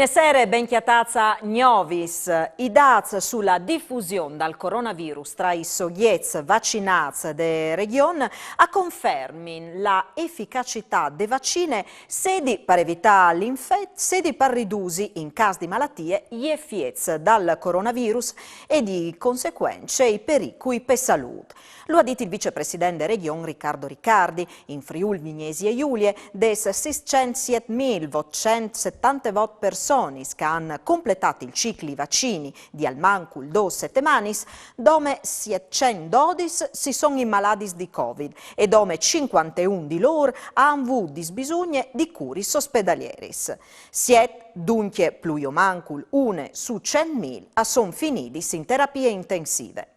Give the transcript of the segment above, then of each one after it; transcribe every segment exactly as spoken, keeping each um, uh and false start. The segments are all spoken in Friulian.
Buine sere, ben cjatâts a Gnovis. I dâts su la difusion dal coronavirus tra i sogjets vacinâts de Regjon a confermin la eficacitât de vacine sedi par evitâ l'infet, sedi par ridusi, in câs di malatie, i efiets dal coronavirus e di consecuence i pericui pe salût. Lu à dit il vicepresident de Regjon Riccardo Riccardi. In Friûl Vignesie Julie, des sîscent siet mil votcent setantevot personis che a àn completât il cicli vacini di almancul dôs setemanis, dome sietcent dodis si son inmaladis di Covid e dome cincuanteun di lôr a àn vût disbisugne di curis ospedalieris. Siet, duncje plui o mancul une su cent mil, a son finidis in terapie intensive.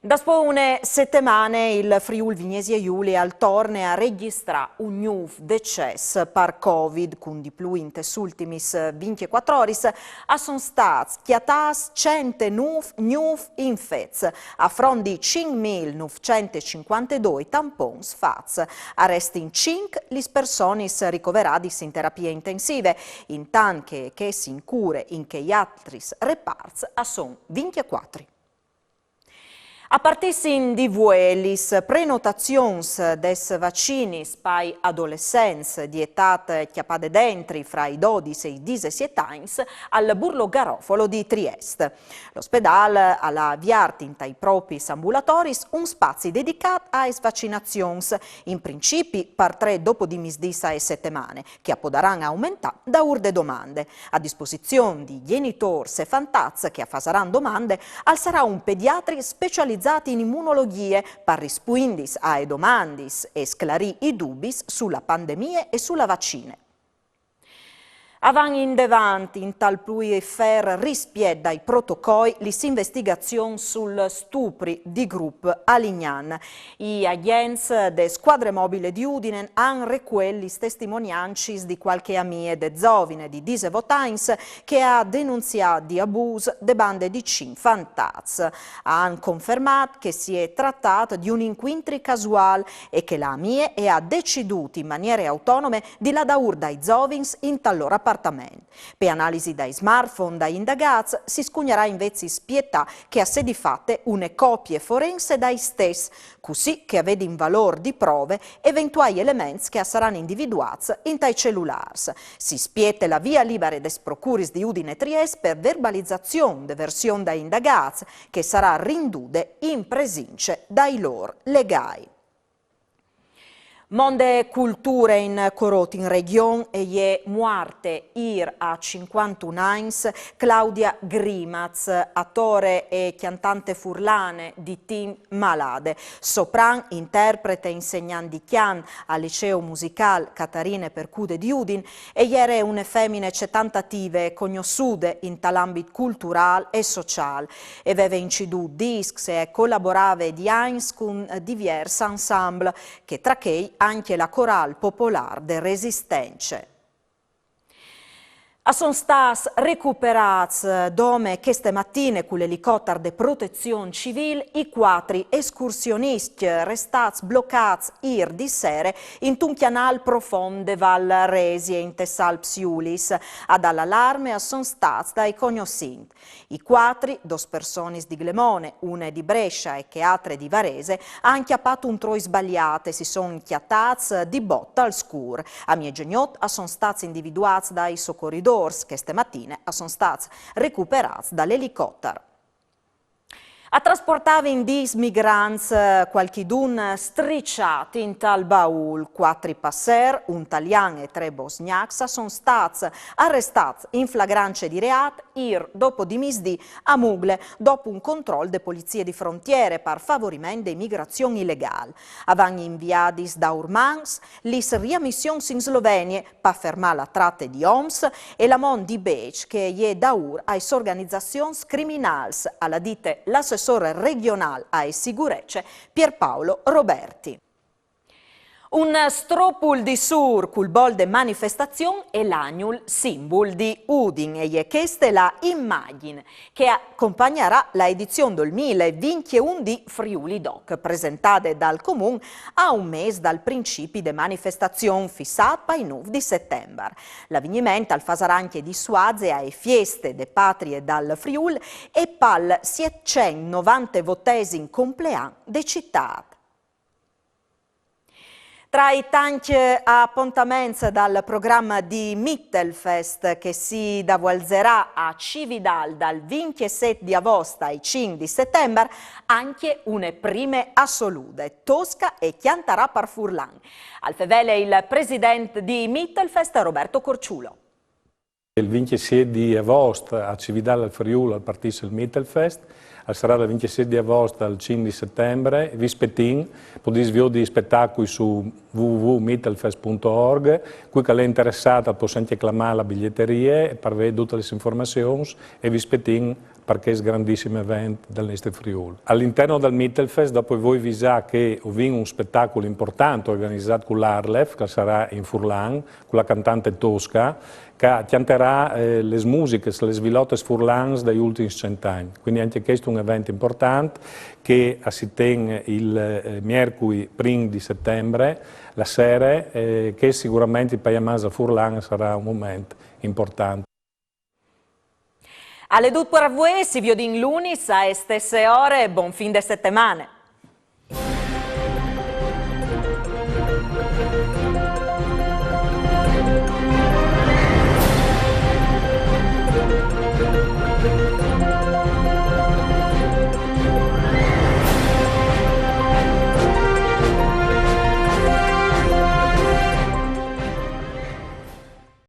Daspò une setemane il Friûl Vignesie Julie al torne a regjistrâ un gnûf decès par Covid, cun di plui intes ultimis vincjecuatri oris a son stâts cjatâts cent e nûf gnûfs infets, a front di cinc mil nûfcent e cincuantedoi tampons fats. A restin cinc lis personis ricoveradis in terapie intensive, intant che chês in cure in chei altris reparts a son vincjecuatri. A partissin di vuê lis prenotazions des vacinis pai adolescents di etât cjapade dentri fra i dodis e i disesiet agns al Burlo Garofalo di Triest. L'ospedâl al à viert intai propris ambulatoris un spazi dedicât aes vacinazions, in principi par trê dopodimisdis ae setemane, che a podaran aumentâ daûr de domande. A disposizion di gjenitôrs e fantats che a fasaran domande al sarà un pediatri specializât in imunologjie par rispuindis ae domandis e sclarî i dubis su la pandemie e su la vacine. A van indevant intal plui fer rispiet dai protocoi lis investigazions sul stupri di grup a Lignan. I agjents de scuadre mobile di Udine a àn recuelt lis testimoniancis di cualchi amie de zovine di disevot agns che e à denunziât di abûs de bande di cinc fantats. A àn confermât che si è tratât di un incuintri casuâl e che la amie e à decidût in maniere autonome di lâ daûr dai zovins intal lôr apartament. Pe analisi dai smartphone dai indagâts si scugnarà invezis spietâ che a sedi fate une copie forense dai stes, cussì che a vedin valôr di prove eventuâi elements che a saran individuâts intai celulârs. Si spiete la vie libare des procuris di Udine e Triest pe verbalizazion de version dai indagâts, che e sarà rindude in presince dai lôr legâi. Mont de culture, in Corot in Regjon e je muarte îr a cincuantun agns Claudia Grimaz, atore e cjantante furlane di tim malade. Sopran, interprete e insegnant di cjant al Liceo Musicâl Catarine Percude di Udin, e jere une femine cetant ative e cognossude intal ambit culturâl e sociâl. E veve incidût discs e e colaborave di agns cun diviers ensemble, che tra chei ancje la Corâl Popolâr de Resistence. A son stâts recuperâts dome cheste matine cul elicotar de Protezion Civîl i cuatri escursioniscj restâts blocâts îr di sere intun cjanâl profont de Val Resie intes Alps Julis. A dâ l'alarme a son stâts dai cognossint. I cuatri, dôs personis di Glemone, une di Brescia e chê altre di Varese, a àn cjapât un troi sbaliât e si son cjatâts di bot al scûr. A miezegnot a son stâts individuâts dai socoridôrs, cheste matine a son stâts recuperâts dal elicotar. A trasportavin dîs migrants, eh, cualchidun striçât intal baûl. Cuatri passîrs, un talian e trê bosgnacs, a son stâts arestâts in flagrance di reât îr dopo di misdì a Mugle, dopo un control de polizie di frontiere par favoriment de imigrazion ilegâl. A van inviadis daurmans lis riamissions in Slovenie, par fermâ la trate di oms e la mont di bêçs che e je daûr aes organizazions criminâls, al à dite l'assessôr regjonâl ae sigurece Pierpaolo Roberti. Un stropul di sûr cul bol de manifestazion e l'agnul simbul di Udin, e je cheste la immagin che compagnarà la edizion doi mil e vincjeun di Friuli Doc, presentade dal Comun a un mês dal principi de manifestazion fissât pai nûf di setembar. L'avigniment al fasarà ancje di suaze ae fieste de patrie dal Friûl e pal sietcentnovantevotesim complean de citât. Tra i tancj apontaments dal program di Mittelfest che si davualzerà a Cividâl dal vincjesêt di avost ai cinc di setembar, ancje une prime assolude, Tosca e cjantarà par furlan. Al fevele il president di Mittelfest Roberto Corciulo. Il vincjesêt di avost a Cividâl al Friûl al partìs il Mittelfest, al sarà dal vincjesêt di avost al cinc di setembar, vi spetìn, podìs viodi i spetacui su www.mittelfest.org, cui che al è interessât al pues ancje clamâ la biglieterie par vê dutis lis informazions e vi spetìn par chest grandissim event dal nestri Friûl. Al interni dal Mittelfest, dopo o voi visâ che o vin un spetacul impuartant organizât cu l'ARLeF, che al sarà in furlan, cu la cantante Tosca, che cjantarà, eh, lis musichis, lis vilotis furlanis dai ultins cent agns. Cuindi ancje chest un event impuartant che si ten il, eh, miercui prin di setembar, la sere, eh, che siguramentri pai amants dal furlan al sarà un moment impuartant. Al è dut par vuê, si viodìn lunis ae stesse ore, bon fin de setemane.